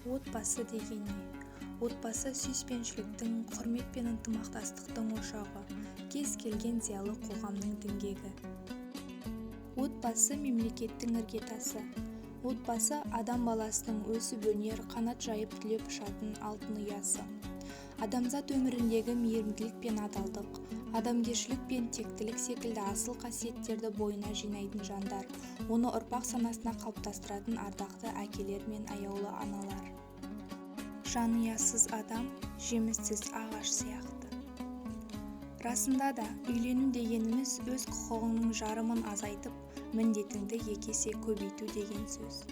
Отбасы деген не? Отбасы – сүйіспеншіліктің, құрмет пен ынтымақтастықтың ошағы, кез келген зиялы қоғамның діңгегі. Отбасы – мемлекеттің іргетасы. Отбасы – адам баласының өсіп-өнер, қанат жайып түлеп ұшатын алтын ұясы. Адамзат өміріндегі мейірімділік пен адалдық, адамгершілік пен тектілік секілді асыл қасиеттерді бойына жинайтын жандар, оны ұрпақ санасына қалыптастыратын ардақты әкелер мен аяулы аналар. Жанұясыз адам жеміссіз ағаш сияқты. Расында да, үйлену дегеніміз өз құқығыңның жарымын азайтып, міндетіңді екі есе көбейту деген сөз.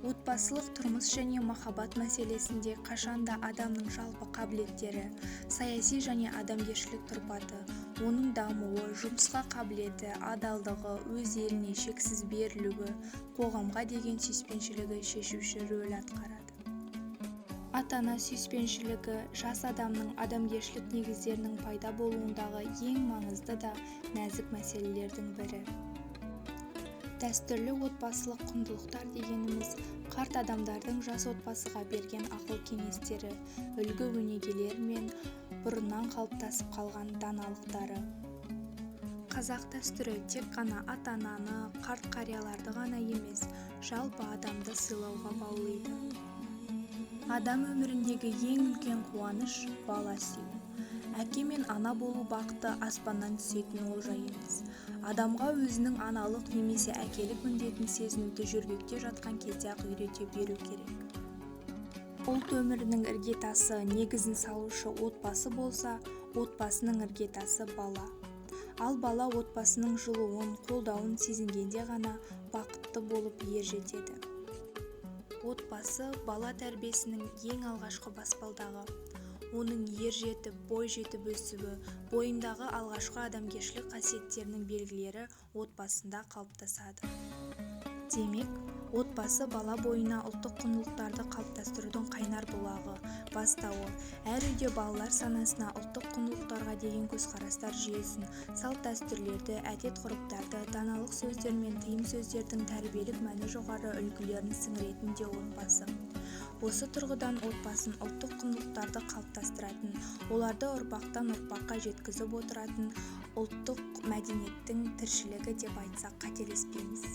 Отбасылық тұрмыс және махаббат мәселесінде қашанда адамның жалпы қабілеттері, саяси және адамгершілік тұрпаты, оның дамуы, жұмысқа қабілеті, адалдығы, өз еліне шексіз берілуі, қоғамға деген сүйіспеншілігі шешуші рөл атқарады. Ата-ана сүйіспеншілігі жас адамның адамгершілік негіздерінің пайда болуындағы ең маңызды да нәзік мәселелердің бірі. Дәстүрлі отбасылық құндылықтар дегеніміз қарт адамдардың жас отбасыға берген ақыл-кеңестері, үлгі-өнегелері мен бұрыннан қалыптасып қалған даналықтары. Қазақ дәстүрі тек қана ата-ананы, қарт-қарияларды ғана емес, жалпы адамды сыйлауға баулиды. Адам өміріндегі ең үлкен қуаныш – бала сүю. Әке мен ана болу бақыты аспаннан түсетін олжа емес. Адамға өзінің аналық немесе әкелік міндетін сезінуді жөргекте жатқан кезде-ақ үйрете беру керек. Ұлт өмірінің іргетасы, негізін салушы отбасы болса, отбасының іргетасы – бала. Ал бала отбасының жылуын, қолдауын сезінгенде ғана бақытты болып ер жетеді. Отбасы – бала тәрбиесінің ең алғашқы баспалдағы. Оның ер жетіп, бой жетіп өсуі, бойындағы алғашқы адамгершілік қасиеттерінің белгілері отбасында қалыптасады. Демек, отбасы – бала бойына ұлттық құндылықтарды қалыптастырудың қайнар бұлағы, бастауы. Әр үйде балалар санасына ұлттық құндылықтарға деген көзқарастар жүйесін, салт-дәстүрлерді, әдет-ғұрыптарды, даналық сөздер мен тыйым сөздердің тәрбиелік мәні жоғары үлгілерін сіңіретін де отбасы. Осы тұрғыдан отбасын ұлттық құндылықтарды қалыптастыратын, оларды ұрпақтан ұрпаққа жеткізіп отыратын ұлттық мәдениеттің тіршілігі деп айтсақ, қателеспейміз.